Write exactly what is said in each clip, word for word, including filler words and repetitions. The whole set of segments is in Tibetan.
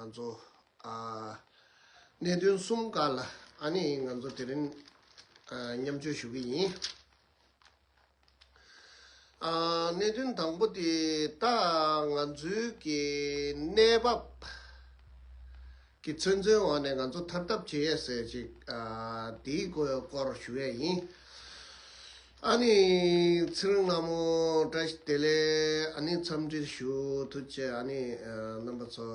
ང་ཚོ་ཨ་གནད་དོན་གསུམ་སྒང་ལ་ཨ་ནི་ང་ཚོ་དེ་རིང་ཨ་མཉམ་སྤྱོད་ཞུ་གི་ཡིན། ཨ་གནད་དོན་དང་པོ་དེ་ད་ང་ཚོའི་གི་གནས་བབ་ཀྱི་ཚོད་འཛིན་འོག་ནས་ང་ཚོ་ཐར་ཐབས་བྱེད་ཡས་ཟེར་ཅིག་ཨ་དེའི་སྐོར་སྐོར་ཞུ་ཡས་ཡིན། ཨ་ནི་ཚེ་རིང་ལྷ་མོ་བཀྲ་ཤིས་བདེ་ལེགས། ཨ་ནི་འཚམས་འདྲི་ཞུ། ཐུགས་རྗེ་ཆེ། ཨ་ནི་ཨ་རྣམ་པ་ཚོ་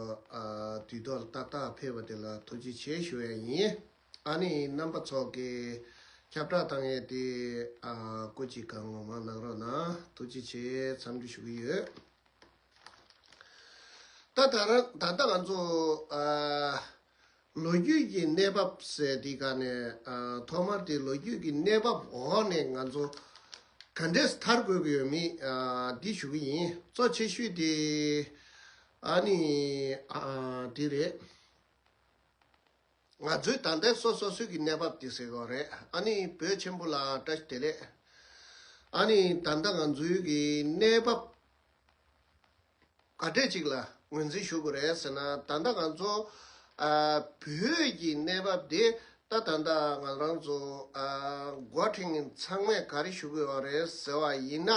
ཨ་དུས་ཐོག་ཏག་ཏག་ཕེབས་པ་དེ་ལ་ཐུགས་རྗེ་ཆེ་ཞུ་ཡས་ཡིན། ཨ་ནི་རྣམ་པ་ཚོ་གི་ཁྱབ་བསྒྲགས་བཏང་ཡས་དེ་ཨ་སྐུ་མཁྱེན་གང་ངོ་མ་གནང་རོགས་གནང་། ཐུགས་རྗེ་ཆེ། འཚམས་འདྲི་ཞུ་གི་ཡོད། ད་ད་ར་ད་ལྟ་ང་ཚོ་ཨ་ལོ་རྒྱུས་ཀྱི་གནས་བབ་ཟེར་དེ་ག་ནས་ཨ་ཐོག་མར་དེ་ལོ་རྒྱུས་ཀྱི་གནས་བབ་འོག་ནས་ང་ཚོ་ག་འདྲས་ཐར་དགོས་ཀྱི་ཡོད་མེད་ཨ་འདི་ཞུ་གི་ཡིན། གཙོ་ཆེ་ཤོས་དེ་ཨ་ནི་ཨ་འདི་རེད། ང་ཚོའི་ད་ལྟའི་སོ་སོ་སོའི་གི་གནས་བབ་དེ་ཟེར་དགོས་རེད། ཨ་ནི་བོད་ཆེན་པོ་ལ་བཀྲ་ཤིས་བདེ་ལེགས། ཨ་ནི་ད་ལྟ་ང་ཚོའི་གི་གནས་བབ་ག་འདྲས་ཅིག་ལ་ངོས་འཛིན་ཞུ་དགོས་རེད་ཟེར་ན། ད་ལྟ་ང་ཚོ་ཨ་བོད་ཀྱི་གནས་བབ་དེ་ད་ད་ལྟ་ང་རང་ཚོ་ཨ་འགོ་ཁྲིད་མཁན་ཚང་མས་ག་རེ་ཞུ་གི་ཡོད་རེད་ཟེར་བ་ཡིན་ན།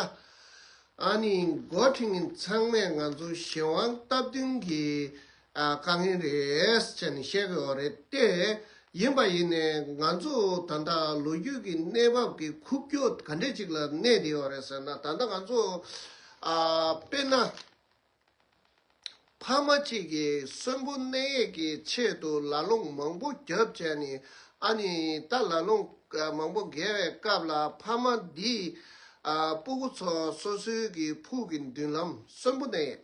ཨ་ནི་འགོ་ཁྲིད་མཁན་ཚང་མས་ང་ཚོ་གཞན་དབང་སྟབས་བསྟུན་གྱི་ཨ་དཀའ་ངལ་རེད་ཟེར་ནས་བཤད་ཀྱི་ཡོད་རེད་དེ། ཡིན་པ་ཡིན་ནའི་ང་ཚོ་ད་ལྟ་ལོ་རྒྱུས་ཀྱི་གནས་བབ་ཀྱི་ཁུག་ཀྱོག་ག་འདྲས་ཅིག་ལ་གནས་བསྡད་ཡོད་རེད་ཟེར་ན། ད་ལྟ་ང་ཚོ་ཨ་དཔེར་ན་ཕ་མ་གཅིག་གིས་གསོན་པོ་གནས་ཡས་ཀྱི་ཆེད་དུ་ལ་ལུང་མང་པོ་རྒྱབ་བྱས་ནས། ཨ་ནི་ད་ལ་ལུང་མང་པོ་བརྒལ་བའི་སྐབས་ལ་ཕ་མ་འདིས་ཨ་སྤུ་གུ་ཚོ་སོ་སོའི་གི་ཕུགས་ཀྱི་མདུན་ལམ་གསོན་པོ་གནས་ཡས།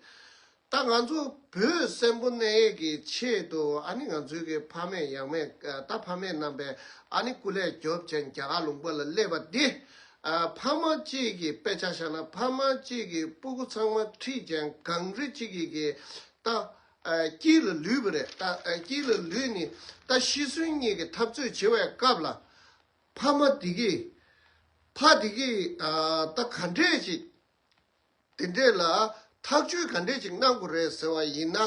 ད་ང་ཚོ་བོད་གསོན་པོ་གནས་ཡས་ཀྱི་ཆེད་དུ་ཨ་ནི་ང་ཚོའི་གི་ཕ་མེས་ཡང་མེས་ད་ཕ་མེས་རྣམ་པས་ཨ་ནི་སྐུ་ལས་རྒྱོབ་ཅན་རྒྱ་གར་ལུང་པ་ལ་སླེབས་པ་འདི། ཨ་ཕ་མ་གཅིག་གི་དཔེ་ཆ་བཞག་ན་ཕ་མ་གཅིག་གི་སྤུ་གུ་ཚང་མ་ཁྲིད་ཅན་གངས་རི་གཅིག་གི་གི་ད་ཨ་དཀྱིལ་ལ་ལུས་པ་རེད། ད་ཨ་དཀྱིལ་ལ་ལུས་ནས་ད་ཤི་གསོན་གཉིས་ཀྱི་འཐབ་རྩོད་བྱེད་པའི་སྐབས་ལ་ཕ་མ་འདི་གི་ཕ་འདི་གི་ཨ་ད་ག་འདྲས་ཅིག་དེ་འདྲས་ལ་ཐག་གཅོད་ག་འདྲས་ཅིག་གནང་དགོས་རེད་ཟེར་བ་ཡིན་ན།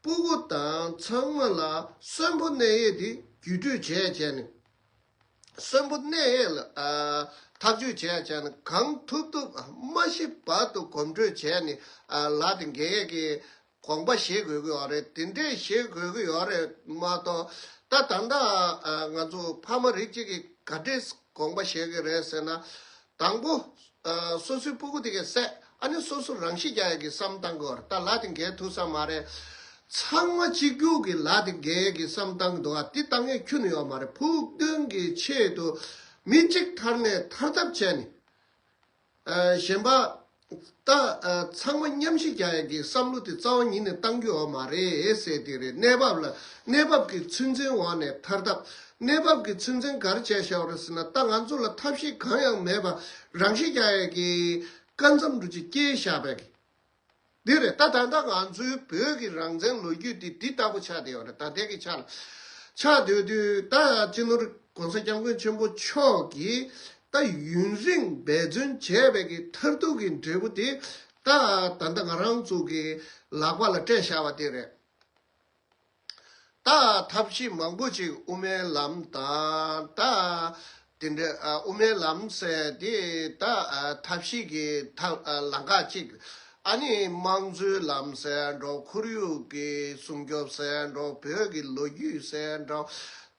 སྤུ་གུ་དང་ཚང་མ་ལ་གསོན་པོ་གནས་ཡས་དེ་བརྒྱུད་སྤྲོད་བྱས་བྱས་ནས། གསོན་པོ་གནས་ཡས་ལ་ཨ་ཐག་གཅོད་བྱས་བྱས་ནས། གང་ཐུབ་ཐུབ་མ་ཤི་བར་དུ་གོམ་བགྲོད་བྱས་ནས་ཨ་ལ་དེ་འགེལ་ཡས་ཀྱི་དགོངས་པ་བཞེས་དགོས་ཀྱི་ཡོད་རེད། དེ་འདྲས་བཞེས་དགོས་ཀྱི་ཡོད་རེད་མ་གཏོགས། ད་ད་ལྟ་ཨ་ང་ཚོ་ཕ་མ་རིགས་གཅིག་གིས་ག་འདྲས་དགོངས་པ་བཞེས་ཀྱི་རེད་ཟེར་ན། དང་པོ། ཨ་སོ་སོའི་སྤུ་གུ་དེ་གས་བསད། ཨ་ནི་སོ་སོ་རང་ཤི་རྒྱག་ཡག་གི་བསམ་བཏང་གི་ཡོད་རེད། ད་ལ་དེ་འགེལ་ཐུབ་ས་མ་རེད། ཚང་མ་གཅིག་གྱུར་གྱི་ལ་དེ་འགེལ་ཡག་གི་བསམ་བཏང་གི་འདུག་ག་དེ་བཏང་ཡག་ཁྱོན་ནས་ཡོད་མ་རེད། ཕུགས་འདུན་གྱི་ཆེད་དུ་མི་གཅིག་ཐར་ནས་ཐར་ཐབས་བྱས་ནས། ཨ་གཞན་པ་ད་ཨ་ཚང་མ་མཉམ་ཤི་རྒྱག་ཡག་གི་བསམ་བློ་དེ་རྩ་བ་ཉིད་ནས་བཏང་རྒྱུ་ཡོད་མ་རེད་ཟེར་དེ་རེད། གནས་བབ་ལ་གནས་བབ་ཀྱི་ཚོད་འཛིན་འོག་ནས་ཐར་ཐབས། གནས་བབ་ཀྱི་ཚོད་འཛིན་ག་རེ་བྱས་བཞག་པ་རེད་ཟེར་ན། ད་ང་ཚོ་ལ་ཐབས་ཤེས་གང་ཡང་མེད་པ་རང་ཤི་རྒྱག་ཡག་གི་སྐབས་མཚམས་འདྲ་ཅིག་སྐྱེལ་བཞག་པའི་གི་འདི་རེད། ད་ད་ལྟ་ང་ཚོའི་བོད་ཀྱི་རང་བཙན་ལོ་རྒྱུས་འདི་འདི་ལྟ་བུ་ཆགས་བསྡད་ཡོད་རེད། ད་ལྟའི་གི་ཆ་ལ་ཆགས་སྡོད་དུས། ད་སྤྱི་ནོར་༸གོང་ས་༸སྐྱབས་མགོན་ཆེན་པོ་མཆོག་གིས་ད་ཡུན་རིང་འབད་བརྩོན་བྱས་པའི་གི་མཐར་ཐུག་གི་འབྲས་བུ་དེ་ད་ད་ལྟ་ང་རང་ཚོ་གི་ལག་པ་ལ་སྤྲད་བཞག་པ་དེ་རེད། ད་ཐབས་ཤེས་མང་པོ་ཅིག་དབུ་མའི་ལམ་དང་། ད་དེ་འདྲ་ཨ་དབུ་མའི་ལམ་ཟེར་དེ་ད་ཨ་ཐབས་ཤེས་ཀྱི་ཐབས་ཨ་ལམ་ཁ་ཅིག་ཨ་ནི་དམངས་གཙོའི་ལམ་ཟེར་འགྲོ། ཁོར་ཡུག་གི་སྲུང་སྐྱོབ་ཟེར་འགྲོ། བོད་ཀྱི་ལོ་རྒྱུས་ཟེར་འགྲོ།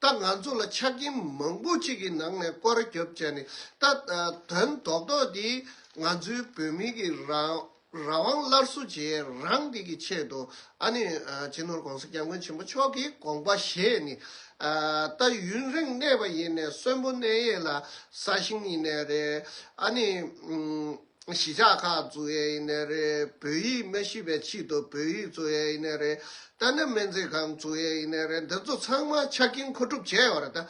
ད་ང་ཚོ་ལ་ཆ་རྐྱེན་མང་པོ་ཅིག་གི་ནང་ནས་སྐོར་ར་རྒྱབ་བྱས་ནས། ད་ཨ་དོན་རྡོག་རྡོག་འདི་ང་ཚོའི་བོད་མི་གི་རང་རང་དབང་སླར་གསོ་བྱེད་རང་འདི་གི་ཆེད་དུ། ཨ་ནི་ཨ་སྤྱི་ནོར་༸གོང་ས་༸སྐྱབས་མགོན་ཆེན་པོ་མཆོག་གིས་དགོངས་པ་བཞེས་ནས། ཨ་ད་ཡུན་རིང་གནས་པ་ཡིན་ནའི་གསོན་པོ་གནས་ཡས་ལ་ས་ཞིང་ཡིན་ནའི་རེད། ཨ་ནི་ཨུམ་གཞིས་ཆགས་ཁག་བཙུགས་ཡས་ཡིན་ནའི་རེད། བོད་ཡིག་མ་ཤེས་པའི་ཆེད་དུ་བོད་ཡིག་བཙུགས་ཡས་ཡིན་ནའི་རེད། ད་ནི་སྨན་རྩིས་ཁང་བཙུགས་ཡས་ཡིན་ནའི་རེད། འདི་ཚོ་ཚང་མ་ཆ་རྐྱེན་མཁོ་སྒྲུབ་བྱས་ཡོད་རེད། ད་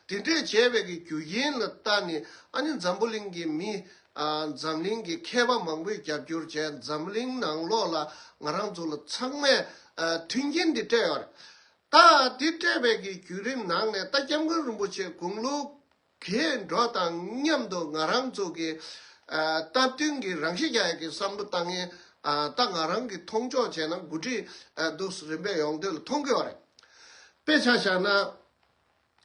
དེ་འདྲས་བྱས་པའི་གི་རྒྱུ་རྐྱེན་ལ་བལྟས་ནས། ཨ་ནི་འཛམ་བུ་གླིང་གི་མི་ཨ་འཛམ་གླིང་གི་མཁས་པ་མང་པོས་རྒྱབ་སྐྱོར་བྱས། འཛམ་གླིང་ནང་ལོགས་ལ་ང་རང་ཚོ་ལ་ཚང་མས་ཨ་མཐུན་རྐྱེན་འདི་སྤྲད་ཡོད་རེད། ད་འདི་སྤྲད་པའི་གི་བརྒྱུད་རིམ་ནང་ནས། ད་༸སྐྱབས་མགོན་རིན་པོ་ཆེ་དགུང་ལོ་རྒས་འགྲོ་དང་མཉམ་དུ་ང་རང་ཚོ་གི་ཨ་སྟབས་བསྟུན་གྱི་རང་ཤི་རྒྱག་ཡག་གི་བསམ་བློ་བཏང་ཡས་ ཨ་ད་ང་རང་གི་མཐོང་ཕྱོགས་བྱས་ན་འགོ་ཁྲིད་ཨ་འདུག་རིམ་པས་ཡོང་དུས་ལ་མཐོང་གི་ཡོད་རེད། དཔེ་ཆ་བཞག་ན།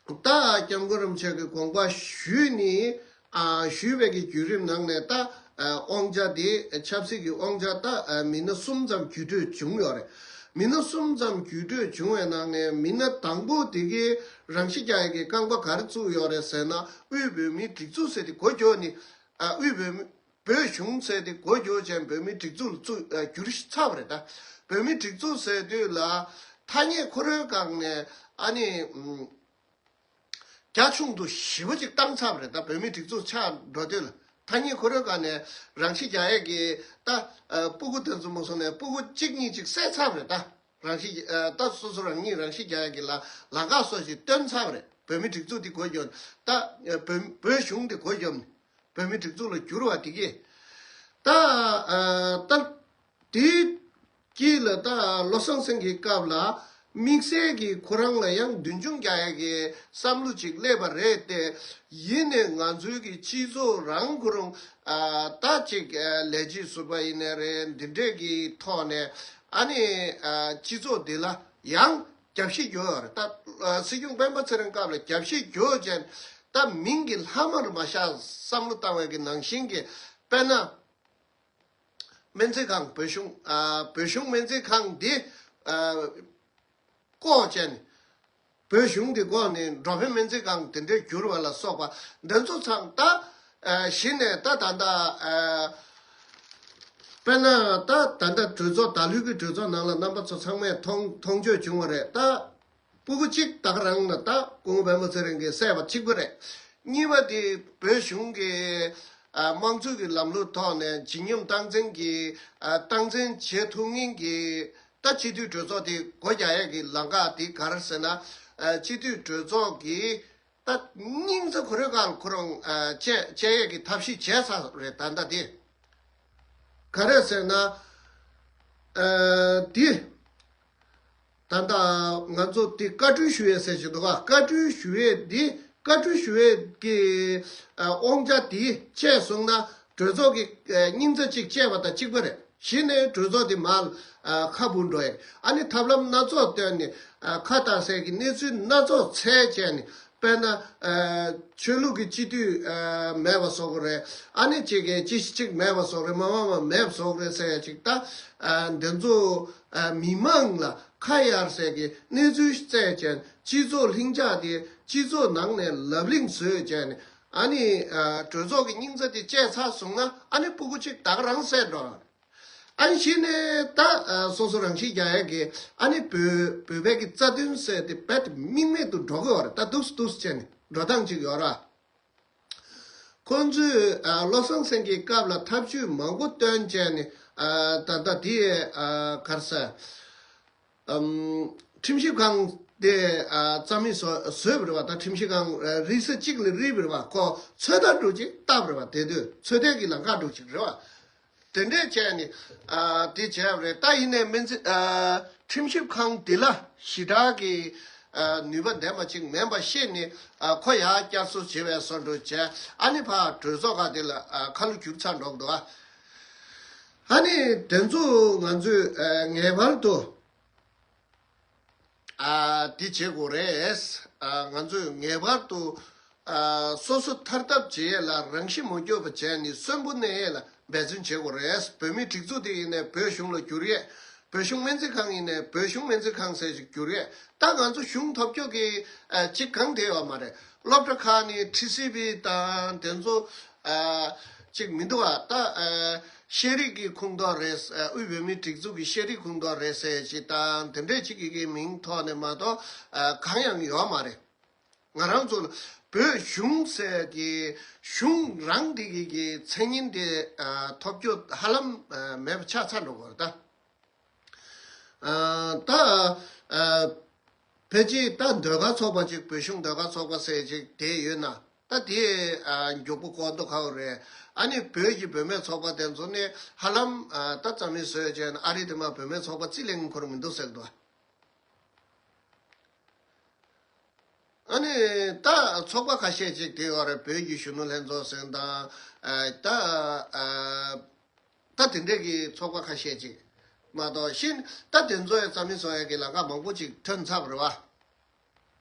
ད་སྐྱབས་མགོན་རིན་པོ་ཆེ་གི་དགོངས་པ་ཞུས་ནས་ཨ་ཞུས་པའི་གི་བརྒྱུད་རིམ་ནང་ནས་ད་ཨ་དབང་ཆ་དེ་ཆབ་སྲིད་ཀྱི་དབང་ཆ་ད་ཨ་མི་སྣ་གསུམ་ཙམ་བརྒྱུད་སྤྲོད་བྱུང་ཡོད་རེད། མི་སྣ་གསུམ་ཙམ་བརྒྱུད་སྤྲོད་བྱུང་བའི་ནང་ནས་མི་སྣ་དང་པོ་དེ་གའི་རང་ཤི་རྒྱག་ཡས་ཀྱི་རྐང་པ་ག་རེ་བཙུགས་ཡོད་རེད་ཟེར་ན། དབུས་བོད་མིའི་སྒྲིག་འཛུགས་ཟེར་དེ་འགོ་རྒྱོགས་ནས་ཨ་དབུས་བོད་མི་བོད་གཞུང་ཟེར་དེ་འགོ་རྒྱོགས་བྱས་བོད་མིའི་སྒྲིག་འཛུགས་ལ་བཙུགས་ཨ་བསྒྱུར་ཚར་བ་རེད་ད། བོད་མིའི་སྒྲིག་འཛུགས་ཟེར་དུས་ལ་ཐ་སྙད་ཁོ་རང་སྒང་ནས་ཨ་ནི་ཨུམ། རྒྱ་ཆུང་དུ་ཞེ་པོ་ཅིག་བཏང་ཚར་བ་རེད་ད། བོད་མིའི་སྒྲིག་འཛུགས་ཆགས་འགྲོ་དུས་ལ་ཐ་སྙད་ཁོ་རང་སྒང་ནས་རང་ཤི་རྒྱག་ཡས་ཀྱི་ད་ཨ་སྤུ་གུ་དེ་ཚོ་མ་སོང་ནས་སྤུ་གུ་གཅིག་གཉིས་ཅིག་བསད་ཚར་བ་རེད་ད། རང་ཤི་ཨ་ད་སོ་སོ་རང་ཉིད་རང་ཤི་རྒྱག་ཡས་ཀྱི་ལ་ལམ་ཁ་སོགས་ཤིག་སྟོན་ཚར་བ་རེད། བོད་མིའི་སྒྲིག་འཛུགས་འདི་འགོ་རྒྱོབ་ནས་ད་ཨ་བོད་བོད་གཞུང་འདི་འགོ་རྒྱོབ་ནས་བོད་མིའི་སྒྲིག་འཛུགས་ལ་བསྒྱུར་བ་དེ་གས་ད་ཨ་ད། དེའི་དཀྱིལ་ལ་ད་བློ་བཟང་སེང་གེའི་སྐབས་ལ་དམིགས་བསལ་གྱི་ཁོ་རང་ལ་ཡང་མདུན་མཆོང་རྒྱག་ཡ་གི་བསམ་བློ་ཅིག་སླེབས་པ་རེད་དེ། ཡིན་ནའི་ང་ཚོའི་གི་སྤྱི་ཚོགས་རང་ཁོ་རང་ཨ་ད་ཅིག་ཨ་ལས་བྱེད་ཟུར་པ་ཡིན་ནའི་རེད། འདི་འདྲས་ཀྱི་ཐོག་ནས་ཨ་ནི་ཨ་སྤྱི་ཚོགས་འདི་ལ་ཡང་རྒྱབ་བཤིག་རྒྱོབ་ཡོད་རེད། ད་ཨ་སྲིད་སྐྱོང་སྤེན་པ་ཚེ་རིང་སྐབས་ལ་རྒྱབ་བཤིག་རྒྱོབ་བྱས་ད་མིང་གི་ལྷག་མ་རུ་མ་བཞག་བསམ་བློ་བཏང་བའི་གི་ནང་བཞིན་གྱི་དཔེར་ན། སྨན་རྩིས་ཁང་། བོད་གཞུང་ཨ་བོད་གཞུང་སྨན་རྩིས་ཁང་འདི་ཨ་བཀོག་བྱས་ནས། བོད་གཞུང་འདི་བཀོག་ནས་འགྲོ་ཕན་སྨན་རྩིས་ཁང་དེ་འདྲས་བསྒྱུར་བ་ལ་སོགས་པ་འདི་ཚོ་ཚང་ད་ཨ་གཞི་ནས་ད་ད་ལྟ་ཨ་དཔེར་ན་ད་ད་ལྟ་གྲོས་ཚོགས། ད་ལོའི་གི་གྲོས་ཚོགས་ནང་ལ་རྣམ་པ་ཚོ་ཚང་མས་མཐོང་མཐོང་ཆོས་བྱུང་བ་རེད་ད། སྤུ་གུ་གཅིག་ད་ག་རང་ལ་ད་སྐུ་ངོ་སྤེན་པ་ཚེ་རིང་གིས་བསད་པ་གཅིག་པ་རེད། གཉིས་པ་དེ་བོད་གཞུང་གི་ཨ་དམངས་གཙོ་གི་ལམ་ལུགས་ཐོག་ནས་བརྗིད་ཉམས་སྟངས་འཛིན་གྱི་ཨ་སྟངས་འཛིན་བྱེད་ཐུབ་མཁན་གྱི་ད་སྤྱི་འཐུས་གྲོས་ཚོགས་དེ་སྒོ་རྒྱག་ཡས་ཀྱི་ལམ་ཁ་དེ་ག་རེ་ཟེར་ན། ཨ་སྤྱི་འཐུས་གྲོས་ཚོགས་ཀྱི་ད་སྙིང་རྩ་ཁོ་རང་སྒང་ཁོ་རང་ཨ་བཅད་བཅད་ཡས་ཀྱི་ཐབས་ཤེས་བྱས་ཚར་རེད། ད་ལྟ་དེ་ག་རེ་ཟེར་ན་ཨ་དེ། ད་ལྟ་ང་ཚོ་འདི་བཀའ་འཁྲོལ་ཞུ་ཡས་ཟེར་གྱི་འདུག་ག་བཀའ་འཁྲོལ་ཞུ་ཡས་འདི་བཀའ་འཁྲོལ་ཞུ་ཡས་ཀྱི་ཨ་དབང་ཆ་དེ་བཅད་སོང་ན་གྲོས་ཚོགས་ཀྱི་ཨ་སྙིང་རྩ་གཅིག་བཅད་པ་དང་གཅིག་པ་རེད། གཞི་ནས་གྲོས་ཚོགས་དེ་མར་ཨ་ཁ་འབུར་འགྲོ་ཡས་རེད། ཨ་ནི་ཐབས་ལམ་སྣ་ཚོགས་བཏོན་ནས་ཨ་ཁ་བཏགས་སའི་གི་གནས་ཚུལ་སྣ་ཚོགས་འཚོལ་བྱས་ནས། དཔེར་ན་ཨ་ཆོས་ལུགས་ཀྱི་སྤྱི་འཐུས་ཨ་མེད་པ་བཟོ་དགོས་རེད། ཨ་ནི་གཅིག་གི་ཅི་ཞིག་ཅིག་མེད་པ་བཟོ་དགོས་རེད། མ་མ་མ་མེད་པ་བཟོ་དགོས་རེད་ཟེར་ཡ་ཅིག་ད་ཨ་འདི་ཚོ་ཨ་མི་མང་ལ་ཁ་གཡར་སའི་གི་གནས་ཚུལ་བཙལ་བྱས་སྤྱི་ཚོགས་ལྷིང་འཇགས་དེ་སྤྱི་ཚོགས་ནང་ནས་ལབ་གླེང་བཟོས་བྱས་ནས། ཨ་ནི་ཨ་གྲོས་ཚོགས་ཀྱི་སྙིང་རྩ་དེ་བཅད་ཚར་སོང་ན་ཨ་ནི་སྤུ་གུ་གཅིག་ད་ག་རང་བསད་འགྲོ། ཨ་ནི་གཞི་ནས་ད་ཨ་སོ་སོ་རང་ཤི་རྒྱག་ཡས་ཀྱི་ཨ་ནི་བོད་བོད་པའི་གི་རྩ་དོན་ཟེར་དེ་རྦད་དེ་དམིགས་མེད་དུ་འགྲོ་གི་ཡོད་རེད། ད་འདུག་སེ་འདུག་སེ་བྱས་ནས་འགྲོ་སྟངས་ཅིག་ཡོད་ར། ཁོང་ཚོས་ཨ་བློ་བཟང་སེང་གེའི་སྐབས་ལ་ཐབས་ཇུས་མང་པོ་བཏོན་བྱས་ནས་ཨ་ད་ལྟ་དེ་ཨ་ག་རེ་ཟེར། ཨམ། ཁྲིམས་ཞིབ་ཁང་དེ་ཨ་རྩ་མེད་བཟོ་བཟོས་པ་རེད་བ། ད་ཁྲིམས་ཞིབ་ཁང་ཨ་རིགས་ས་གཅིག་ལ་རིགས་པ་རེད་བ། ཁོ་ཚོད་ལྟ་འདྲ་ཅིག་བཏང་པ་རེད་བ། དེ་དུས་ཚོད་ལྟའི་གི་ལམ་ཁ་འདྲ་ཅིག་རེད་བ། དེ་འདྲས་བྱས་ནས་ཨ་དེ་བྱས་པ་རེད། ད་ཡིན་ནའི་སྨན་རྩིས་ཨ་ཁྲིམས་ཞིབ་ཁང་དེ་ལ་ཞེ་དྲག་གི་ཨ་ནུས་པ་ལྡན་པ་ཅིག་མིན་པ་ཤེས་ནས་ཨ་ཁོ་ཡར་བསྐྱར་གསོ་བྱེད་པའི་བཟོ་འདྲ་བྱས། ཨ་ནི་ཕར་གྲོས་ཚོགས་ཁག་དེ་ལ་ཨ་ཁ་ལོ་བསྒྱུར་ཚར་འགྲོ་གི་འདུག་ཨ་ནི་དེ་ཚོ་ང་ཚོས་ཨ་ངེས་པར་དུ། ཨ་འདི་བྱེད་དགོས་རེད། ཨ་ང་ཚོས་ངེས་པར་དུ་ཨ་སོ་སོ་ཐར་ཐབས་བྱེད་ཡས་ལ་རང་ཤི་མ་རྒྱོབ་པ་བྱས་ནས་གསོན་པོ་གནས་ཡས་ལ་འབད་བརྩོན་བྱེད་དགོས་རེད། བོད་མིའི་སྒྲིག་འཛུགས་དེ་ཡིན་ནའི་བོད་གཞུང་ལ་བསྒྱུར་ཡས། བོད་གཞུང་སྨན་རྩིས་ཁང་ཡིན་ནའི་བོད་གཞུང་སྨན་རྩིས་ཁང་ཟེར་ཞིག་བསྒྱུར་ཡས། ད་ང་ཚོ་གཞུང་ཐོབ་སྐྱོ་གི་ཨ་གཅིག་གང་དེ་ཡོད་མ་རེད། སློབ་གྲྭ་ཁག་ནས་ཊི་སི་བི་དང་དེ་ཚོ་ཨ་གཅིག་མི་འདུག་བ། ད་ཨ་ཤེས་རིག་གི་ཁོངས་གཏོགས་རེད། ཨ་དབུས་བོད་མིའི་སྒྲིག་འཛུགས་ཀྱི་ཤེས་རིག་ཁོངས་གཏོགས་རེད་ཟེར་ཞིག་དང་དེ་འདྲས་ཅིག་གི་གི་མིང་ཐོག་ནས་མ་གཏོགས་ཨ་གང་ཡང་ཡོད་མ་རེད། ང་རང་ཚོ་ལ་བོད་གཞུང་ཟེར་གི་གཞུང་རང་དེ་གི་གི་མཚན་སྙན་དེ་ཨ་ཐོབ་རྒྱུ་ཧ་ལམ་ཨ་མེད་པ་ཆགས་ཚར་འགྲོ་གི་རེད་ད། ཨ་ད་ཨ་ཕལ་ཆེར་ད་ཟློས་གར་ཚོགས་པ་ཅིག་བོད་གཞུང་ཟློས་གར་ཚོགས་པ་ཟེར་ཅིག་དེ་ཡོད་ན། ད་དེ་ཨ་མགྱོགས་པོ་སྐོར་མདོག་ཁ་པོ་རེད། ཨ་ནི་བོད་ཀྱི་བུད་མེད་ཚོགས་པ་དེ་ཚོ་ནི་ཧ་ལམ་ཨ་ད་རྩ་མེད་བཟོས་བྱས་ནས་ཨ་རི་དེ་མ་བུད་མེད་ཚོགས་པ་རྩིས་ལེན་ཁོ་རང་མི་འདུག་ཟེར་གི་འདུག་ཨ་ནི་ད་ཚོགས་པ་ཁ་ཤས་ཅིག་དེ་ཡོད་རེད། བོད་ཀྱི་གཞོན་ནུ་ལྷན་ཚོགས་ཟེར་དང་ཨ་ད་ཨ། ད་དེ་འདྲས་ཀྱི་ཚོགས་པ་ཁ་ཤས་ཅིག་མ་གཏོགས་ཤིན་ད་དེ་ཚོ་ཡང་རྩ་མེད་བཟོ་ཡ་གི་ལམ་ཁ་མང་པོ་ཅིག་ཐོན་ཚར་བ་རེད་བ།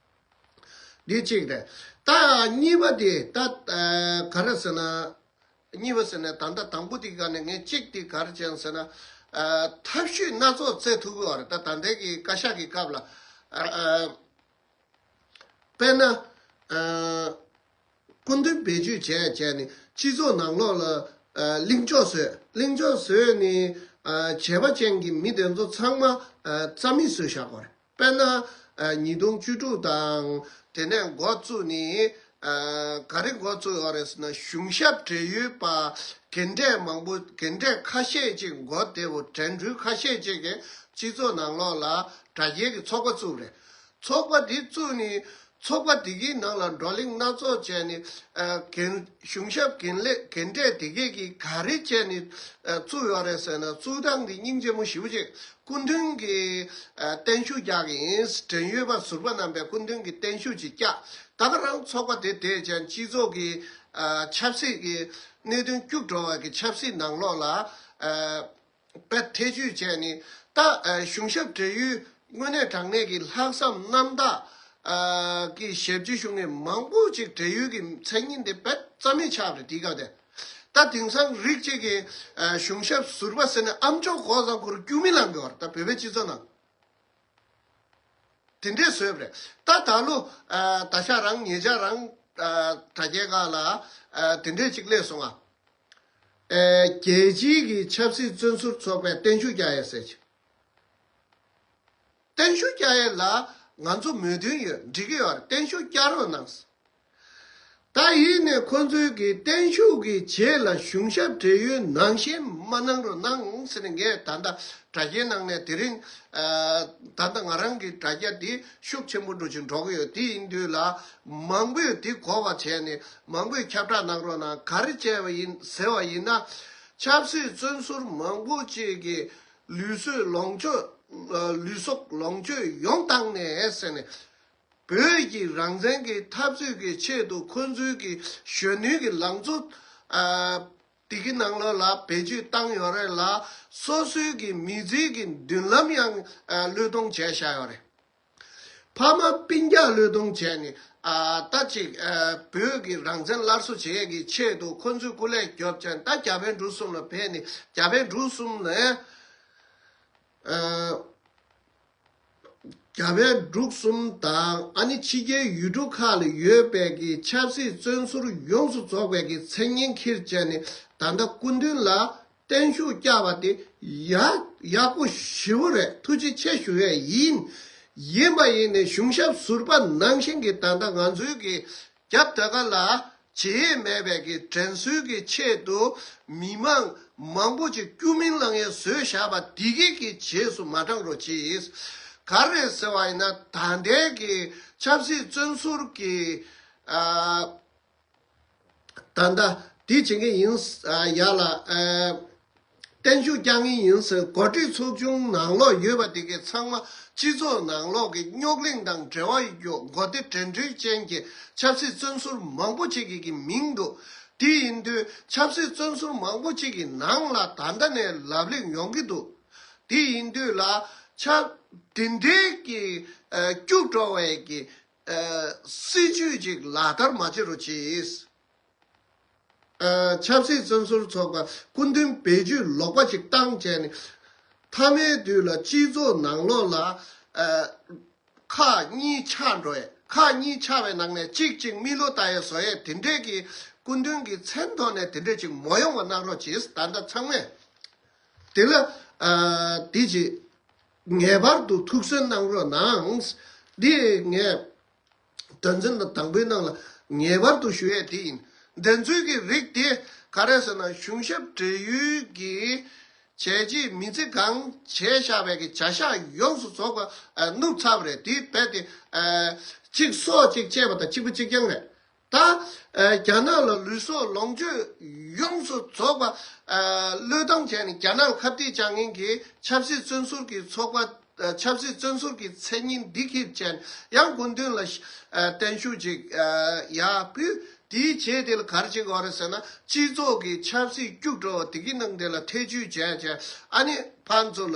འདི་གཅིག་རེད། ད་གཉིས་པ་དེ་ད་ཨ་ག་རེ་ཟེར་ན། གཉིས་པ་ཟེར་ན་ད་ལྟ་དང་པོ་དེ་ག་ནས་ངས་གཅིག་དེ་ག་རེ་བྱས་ཟེར་ན། ཨ་ཐབས་ཤེས་སྣ་ཚོགས་བཙལ་ཐུབ་ཀྱི་ཡོད་རེད། ད་ད་ལྟའི་གི་བཀའ་ཤག་གི་སྐབས་ལ། ཨ་ཨ་དཔེར་ན། ཨ་སྐུ་མདུན་བེད་སྤྱོད་བྱས་བྱས་ནས་སྤྱི་ཚོགས་ནང་ལོགས་ལ་ཨ་གླེང་ཕྱོགས་བཟོས། གླེང་ཕྱོགས་བཟོས་ནས་ཨ་བྱས་པ་ཅན་གྱི་མི་དེ་ཚོ་ཚང་མ་ཨ་རྩ་མེད་བཟོས་བཞག་པ་རེད། དཔེར་ན། ཨ་ཉིས་སྟོང་བཅུ་དྲུག་དང་དེ་ནས་འགོ་བཙུགས་ནས་ཨ་ག་རེ་འགོ་བཙུགས་ཡོད་རེད་ཟེར་ན། གཞུང་ཞབས་འབྲེལ་ཡོད་པ་རྒན་གྲས་མང་པོ། རྒན་གྲས་ཁ་ཤས་ཅིག་འགོ་བདེ་བོ་དྲན་འཕྲུལ་ཁ་ཤས་ཅིག་གིས་སྤྱི་ཚོགས་ནང་ལོགས་ལ་དྲ་རྒྱའི་གི་ཚོགས་པ་བཙུགས་རེད། ཚོགས་པ་འདི་བཙུགས་ནས་ཚོགས་པ་འདི་གི་ནང་ལ་བགྲོ་གླེང་སྣ་ཚོགས་བྱས་ནས་ཨ་རྒན་གཞུང་ཞབས་རྒན་ལས་རྒན་གྲས་དེ་གས་ཀྱིས་ག་རེ་བྱས་ནས་ཨ་བཙུགས་ཡོད་རེད་ཟེར་ན། བཙུགས་སྟངས་འདི་སྙིང་རྗེ་མོ་ཞེ་པོ་ཅིག་སྐུ་མདུན་གྱིས་ཨ་བརྟན་བཞུགས་རྒྱག་གི་ཡིན། དྲན་ཡོད་པ་ཟུར་པ་རྣམ་པས་སྐུ་མདུན་གྱི་བརྟན་བཞུགས་ཅིག་བསྐྱལ། ད་ག་རང་ཚོགས་པ་དེ་དེ་བྱས་སྤྱི་ཚོགས་ཀྱི་ཨ་ཆབ་སྲིད་ཀྱི་གནད་དོན་སྐྱུག་བྲོ་བ་གི་ཆབ་སྲིད་ནང་ལོགས་ལ་ཨ་དཔེ་ཐེ་བྱུས་བྱས་ནས། ད་ཨ་གཞུང་ཞབས་འབྲེལ་ཡོད་དངོས་གནས་དྲང་གནས་ཀྱི་ལྷག་བསམ་རྣམ་དག་ཨ་གི་ཞབས་ཕྱི་ཞུ་མཁན་མང་པོ་ཅིག་འབྲེལ་ཡོད་ཀྱི་མཚན་སྙན་དེ་དཔེ་རྩ་མེད་ཆགས་པ་རེད། དེའི་སྐབས་དེ། ད་དེང་སང་རིགས་གཅིག་གིས་ཨ་གཞུང་ཞབས་ཟུར་པ་ཟེར་ནས་ཨ་མཆོག་གོ་ས་ཁོར་སྐྱུག་མེ་ལངས་དགོས་པ་རེད། ད་བོད་པའི་སྤྱི་ཚོགས་ནང་དེ་འདྲས་བཟོས་པ་རེད། ད་ད་ལོ་ཨ་ད་ཆ་རང་ཉེ་ཆར་རང་ཨ་དྲ་རྒྱའི་སྒང་ལ་ཨ་དེ་འདྲས་ཅིག་སླེབས་སོང་ང་། ཨ་རྒྱལ་སྤྱིའི་གི་ཆབ་སྲིད་བཙོན་ཟུར་ཚོགས་པས་བརྟན་བཞུགས་བསྐྱལ་ཡ་ཟེར་གྱི། བརྟན་བཞུགས་བསྐྱལ་ཡས་ལ་ང་ཚོ་མོས་མཐུན་ཡོད། འགྲིག་གི་ཡོད་རེད། བརྟན་བཞུགས་བསྐྱལ་རོགས་གནང་། ད་ཡིན་ནས་ཁོ་ཚོའི་གི་བརྟན་བཞུགས་ཀྱི་རྗེས་ལ་གཞུང་ཞབས་འབྲེལ་ཡོད་ནང་བཞིན་མ་གནང་རོགས་གནང་ཟེར་ནས་ངས་ད་ལྟ་དྲ་རྒྱའི་ནང་ནས་དེ་རིང་ཨ་ད་ལྟ་ང་རང་གི་དྲ་རྒྱ་འདི་ཤུགས་ཆེན་པོ་འགྲོ་བཞིན་འགྲོ་གི་ཡོད། དེ་ཡིན་དུས་ལ་མང་པོས་འདི་གོ་བ་བྱས་ནས་མང་པོས་ཁྱབ་བསྒྲགས་གནང་རོགས་གནང་། ག་རེ་བྱས་པ་ཡིན་ཟེར་བ་ཡིན་ན། ཆབ་སྲིད་བཙོན་ཟུར་མང་པོ་ཅིག་གི་ལུས་སྲོག་ལོངས་སྤྱོད། ལུས་སྲོག་ལོངས་སྤྱོད་ཡོངས་བཏང་ནས་ཟེར་ནས། བོད་ཀྱི་རང་བཙན་གྱི་འཐབ་རྩོད་ཀྱི་ཆེད་དུ་ཁོ་ཚོའི་གི་གཞོན་ནུའི་གི་ལང་ཚོ་ཨ་དེ་གི་ནང་ལོགས་ལ་བེད་སྤྱོད་བཏང་ཡོད་རེད་ལ། སོ་སོའི་གི་མི་ཚེའི་གི་མདུན་ལམ་ཡང་ཨ་བློས་གཏོང་བྱས་བཞག་ཡོད་རེད། ཕ་མ་སྤུན་ཀྱག་བློས་གཏོང་བྱས་ནས་ཨ་ད་ཅིག་ཨ་བོད་ཀྱི་རང་བཙན་སླར་གསོ་བྱེད་ཡས་ཀྱི་ཆེད་དུ་ཁོ་ཚོས་སྐུ་ལས་རྒྱོབ་བྱས། ད་རྒྱ་བལ་འབྲུག་གསུམ་ལ་ཕེབས་ནས་རྒྱ་བལ་འབྲུག་གསུམ་ནས་ཨ། རྒྱ་བལ་འབྲུག་གསུམ་དང་ཨ་ནི་ཕྱི་རྒྱལ་ཡུལ་གྲུ་ཁག་ལ་ཡོད་པའི་གི་ཆབ་སྲིད་བཙོན་ཟུར་ཡོངས་སུ་རྫོགས་པའི་གི་མཚན་སྙན་འཁྱེར་བྱས་ནས་ད་ལྟ་སྐུ་མདུན་ལ་བརྟན་བཞུགས་བསྐྱལ་བ་དེ་ཡག་ཡག་པོ་ཞེ་པོ་རེད། ཐུགས་རྗེ་ཆེ་ཞུ་ཡས་ཡིན། ཡིན་པ་ཡིན་ནས་གཞུང་ཞབས་ཟུར་པ་ནང་བཞིན་གྱི་ད་ལྟ་ང་ཚོའི་གི་རྒྱབ་དེ་ག་ལ་བྱེད་ཡས་མེད་པའི་གི་དྲན་གསོའི་གི་ཆེད་དུ་མི་མང་མང་པོ་ཅིག་སྐྱུག་མིན་ལངས་ཡས་བཟོས་བཞག་པ་འདི་གི་གི་རྗེས་སུ་མ་འབྲང་རོགས་གྱིས། ག་རེ་ཟེར་བ་ཡིན་ན། ད་ལྟའི་གི་ཆབ་སྲིད་བཙོན་ཟུར་གི་ཨ་ད་ལྟ་འདི་བྱེད་ཀྱི་ཡིན། ཨ་ཡ་ལ་ཨ་བརྟན་བཞུགས་བསྐྱང་གི་ཡིན་ཟེར་གོ་སྒྲིག་ཚོགས་ཆུང་ནང་ལོགས་ཡོད་པ་དེ་གའི་ཚང་མ་སྤྱི་ཚོགས་ནང་ལོགས་ཀྱི་རྙོག་གླེང་དང་འབྲེལ་བ་ཡོད་མགོ་བདེ་དྲན་འཕྲུལ་ཅན་གྱི་ཆབ་སྲིད་བཙོན་ཟུར་མང་པོ་ཅིག་གི་གི་མིང་འདུག་དེ་ཡིན་དུས་ཆབ་སྲིད་བཙོན་ཟུར་མང་པོ་ཅིག་གི་ནང་ལ་ད་ལྟ་ནས་ལབ་གླེང་ཡོང་གི་འདུག་དེ་ཡིན་དུས་ལ་ཆབ་དེ་འདྲའི་གི་ཨ་སྐྱུག་བྲོ་བའི་གི་ཨ་སྲིད་ཇུས་ཅིག་ལག་བསྟར་མ་བྱེད་རོགས་གྱིས། ཨ་ཆབ་སྲིད་བཙོན་ཟུར་ཚོགས་པ་སྐུ་མདུན་བེད་སྤྱོད་ལོག་པ་ཅིག་བཏང་བྱས་ནས་མཐའ་མའི་དུས་ལ་སྤྱི་ཚོགས་ནང་ལོགས་ལ་ཨ་ཁག་གཉིས་ཆགས་འགྲོ་ཡས། ཁག་གཉིས་ཆགས་པའི་ནང་ནས་གཅིག་གཅིག་མིག་ལོག་ལྟ་ཡས་བཟོ་ཡས་དེ་འདྲས་ཀྱི་སྐུ་མདུན་གྱི་མཚན་ཐོག་ནས་དེ་འདྲས་ཅིག་མ་ཡོང་བ་གནང་རོགས་གྱིས། ད་ལྟ་ཚང་མས་དེ་ལ་ཨ་དེ་ཅིག་ངེས་པར་དུ་ཐུགས་སུན་གནང་རོགས་གནང་། འདི་ངས་དོན་ཚན་དང་དང་པོའི་ནང་ལ་ངེས་པར་དུ་ཞུ་ཡས་དེ་ཡིན། བདེན་འཚོལ་གྱི་རིགས་དེ་ག་རེ་ཟེར་ན། གཞུང་ཞབས་འབྲེལ་ཡོད་ཀྱི་བྱས་རྗེས་མི་ཚེ་གང་བྱས་བཞག་པའི་གི་བྱ་གཞག་ཡོངས་སུ་རྫོགས་པ་ཨ་བསྣུབས་ཚར་བ་རེད། དེ་རྦད་དེ་ཨ་གཅིག་སྲོག་གཅིག་བཅད་པ་དང་གཅིག་པ་གཅིག་རྐྱང་རེད། ད་ཨ་རྒྱ་ནག་ལ་ལུས་སྲོག་ལོངས་སྤྱོད་ཡོངས་སུ་རྫོགས་པ་ཨ་བློས་བཏང་བྱས་ནས་རྒྱ་ནག་ལ་ཁ་གཏད་བཅག་མཁན་གྱི་ཆབ་སྲིད་བཙོན་ཟུར་གྱི་ཚོགས་པ། ཨ་ཆབ་སྲིད་བཙོན་ཟུར་གྱི་མཚན་སྙན་འདི་འཁྱེར་བྱས་ཡང་སྐུ་མདུན་ལ་ཨ་བརྟན་བཞུགས་ཅིག་ཨ་ཡར་ཕུལ། དེའི་རྗེས་དེ་ལ་ག་རེ་བྱེད་དགོས་རེད་ཟེར་ན། སྤྱི་ཚོགས་ཀྱི་ཆབ་སྲིད་སྐྱུག་བྲོ་བ་དེ་གི་ནང་དེ་ལ་ཐེ་བྱུས་བྱས་བྱས། ཨ་ནི་ཕར་ཚུར་ལ་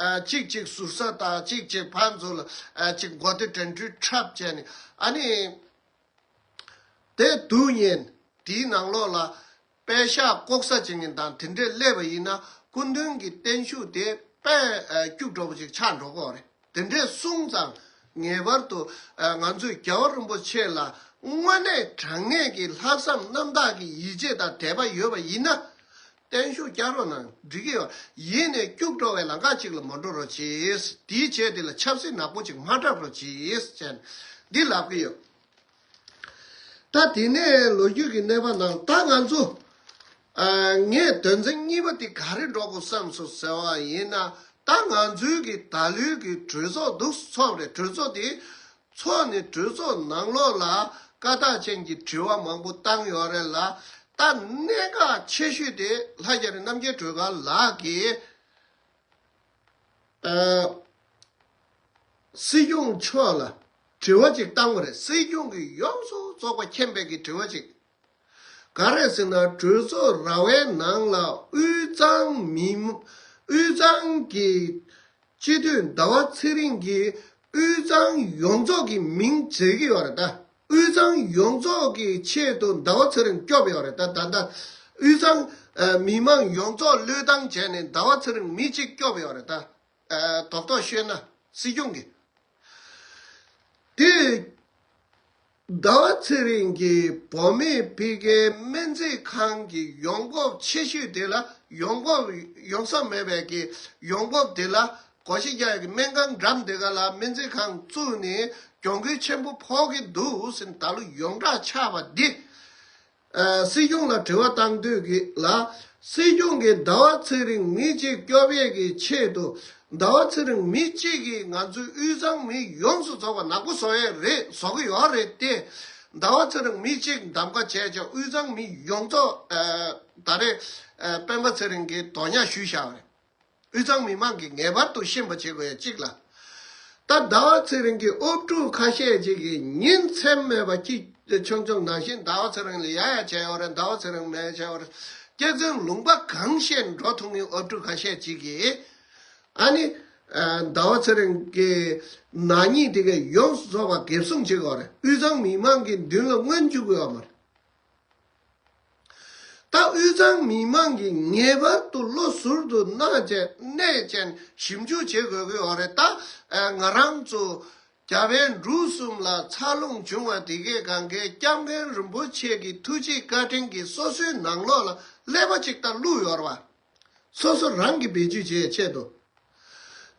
ཨ་གཅིག་གཅིག་ཟུར་ཟ་དང་། གཅིག་གཅིག་ཕར་ཚུར་ལ་ཨ་གཅིག་མགོ་བདེ་དྲན་འཕྲུལ་འཁྲབ་བྱས་ནས། ཨ་ནི་དེ་སྡུག་བསྔལ་དེའི་ནང་ལོགས་ལ་པད་ཤག་ལྐོག་ཟ་བྱེད་མཁན་དང་དེ་འདྲས་སླེབས་པ་ཡིན་ན། སྐུ་མདུན་གྱི་བརྟན་བཞུགས་དེ་དཔེ་ཨ་སྐྱུག་བྲོ་བོ་ཅིག་ཆགས་འགྲོ་གི་ཡོད་རེད། དེ་འདྲས་གསུངས་ཙང་། ངེས་པར་དུ་ཨ་ང་ཚོས་རྒྱལ་བ་རིན་པོ་ཆེ་ལ་དངོས་གནས་དྲང་གནས་ཀྱི་ལྷག་བསམ་རྣམ་དག་གི་ཡིད་ཆེས་དང་དད་པ་ཡོད་པ་ཡིན་ན། བརྟན་བཞུགས་བསྐྱར་རོགས་གནང་། འགྲིག་གི་ཡོད། ཡིན་ནའི་སྐྱུག་བྲོ་བའི་ལམ་ཁ་ཅིག་ལ་མ་འགྲོ་རོགས་གྱིས། དེའི་རྗེས་དེ་ལ་ཆབ་སྲིད་ནག་པོ་ཅིག་མ་འཁྲབ་རོགས་གྱིས་ཟེར་འདི་ལབ་གི་ཡོད། ད་དེ་ནས་ལོ་རྒྱུས་ཀྱི་གནས་བབ་ནང་ད་ང་ཚོ་ཨ་ངས་དོན་ཚན་གཉིས་པ་དེ་ག་རེ་འགྲོ་དགོས་བསམ་སོང་ཟེར་བ་ཡིན་ན། ད་ང་ཚོའི་གི་ད་ལོའི་གི་གྲོས་ཚོགས་འདུག་ཚོགས་རེད། གྲོས་ཚོགས་དེ་ཚོགས་ནས་གྲོས་ཚོགས་ནང་ལོགས་ལ་བཀའ་རྟགས་ཅན་གྱི་དྲི་བ་མང་པོ་བཏང་ཡོད་རེད་ལ། ད་གནད་འགག་ཆེ་ཤོས་དེ་ལྷ་རྒྱ་རི་རྣམ་རྒྱལ་སྒྲོལ་དཀར་ལགས་ཀྱིས་ཨ་སྲིད་སྐྱོང་མཆོག་ལ་དྲི་བ་ཅིག་བཏང་བ་རེད། སྲིད་སྐྱོང་གིས་ཡོངས་སུ་རྫོགས་པ་མཁྱེན་པའི་གི་དྲི་བ་ཅིག་ག་རེ་ཟེར་ན། གྲོས་ཚོགས་ར་བའི་ནང་ལ་དབུས་གཙང་མི་དབུས་གཙང་གི་སྤྱི་འཐུས་ཟླ་བ་ཚེ་རིང་གིས་དབུས་གཙང་ཡོངས་རྫོགས་ཀྱི་མིང་བརྗེ་གི་ཡོད་རེད་ད། དབུས་གཙང་ཡོངས་རྫོགས་ཀྱི་ཆེད་དུ་ཟླ་བ་ཚེ་རིང་སྐྱོབ་ཡོད་རེད་ད། ད་ལྟ་དབུས་གཙང་ཨ་མི་མང་ཡོངས་རྫོགས་བློས་བཏང་བྱས་ནས་ཟླ་བ་ཚེ་རིང་མི་གཅིག་སྐྱོབ་ཡོད་རེད་ད། ཨ་རྡོག་རྡོག་ཤོད་ན་སྲིད་སྐྱོང་གིས། དེ་ཟླ་བ་ཚེ་རིང་གིས་བོད་མིའི་ཕ་གིའི་སྨན་རྩིས་ཁང་གི་ཡོང་འབབ་ཆེ་ཤོས་དེ་ལ། ཡོང་འབབ་ཡོང་ས་མེད་པའི་གི་ཡོང་འབབ་དེ་ལ། སྒོར་གཞས་རྒྱག་ཡག་གི་སྨན་ཁང་འགྲམ་དེ་ག་ལ་སྨན་རྩིས་ཁང་བཙུགས་ནས་གྱོང་གུན་ཆེན་པོ་ཕོག་གི་འདུག་ཟེར་ནས་ད་ལོ་ཡོངས་གྲགས་ཆགས་པ་འདི། ཨ་སྲིད་སྐྱོང་ལ་དྲི་བ་བཏང་དུས་ཀྱི་ལ། སྲིད་སྐྱོང་གིས་ཟླ་བ་ཚེ་རིང་མི་གཅིག་སྐྱོབ་ཡས་ཀྱི་ཆེད་དུ། ཟླ་བ་ཚེ་རིང་མི་གཅིག་གིས་ང་ཚོའི་དབུས་གཙང་མི་ཡོངས་སུ་རྫོགས་པ་ནག་པོ་བཟོ་ཡས་རེད། བཟོ་གི་ཡོད་རེད་དེ། ཟླ་བ་ཚེ་རིང་མི་གཅིག་གདམ་ག་བྱས་ཀྱང་དབུས་གཙང་མི་ཡོངས་རྫོགས་ཨ་ད་རེས་ཨ་སྤེན་པ་ཚེ་རིང་གིས་དོ་མཉམ་ཞུས་བཞག་པ་རེད། དབུས་གཙང་མི་མང་གིས་ངེས་པར་དུ་ཤེས་པ་བྱེད་དགོས་ཡ་གཅིག་ལ། ད་ཟླ་བ་ཚེ་རིང་གི་དབུ་ཕྲུག་ཁ་ཤས་ཅིག་གིས་ཉིན་མཚན་མེད་པར་ཅིག་ཆུང་ཆུང་ནང་བཞིན་ཟླ་བ་ཚེ་རིང་ལ་ཡ་ཡ་བྱས་ཡོད་རེད། ཟླ་བ་ཚེ་རིང་མེད་བྱས་ཡོད་རེད། སྐྱག་རྫུན་ལུང་པ་གང་བཤད་འགྲོ་ཐུབ་མཁན་དབུ་ཕྲུག་ཁ་ཤས་ཅིག་གིས། ཨ་ནི་ཨ་ཟླ་བ་ཚེ་རིང་གི་ནག་ཉེས་དེ་ག་ཡོངས་སུ་རྫོགས་པ་འགེབས་སྲུང་བྱེད་དགོས་རེད། དབུས་གཙང་མི་མང་གི་མདུན་ལ་མངོན་འཇུག་དགོས་ཡོད་མ་རེད། ད་དབུས་གཙང་མི་མང་གིས་ངེས་པར་དུ་བློ་ཟུར་དུ་གནས་བྱས་གནས་བྱས་ཞིབ་འཇུག་བྱེད་དགོས་ཀྱི་ཡོད་རེད། ད་ཨ་ང་རང་ཚོ་རྒྱ་བལ་འབྲུག་གསུམ་ལ་འཚར་ལོངས་བྱུང་བ་དེ་གའི་སྒང་གའི་སྐྱབས་མགོན་རིན་པོ་ཆེ་གི་ཐུགས་རྗེ་བཀའ་དྲིན་གྱིས་སོ་སོའི་ནང་ལོགས་ལ་ཀླད་པ་ཅིག་ད་བླུགས་ཡོད་རེད་བ། སོ་སོ་རང་གིས་བེད་སྤྱོད་བྱེད་ཆེད་དུ།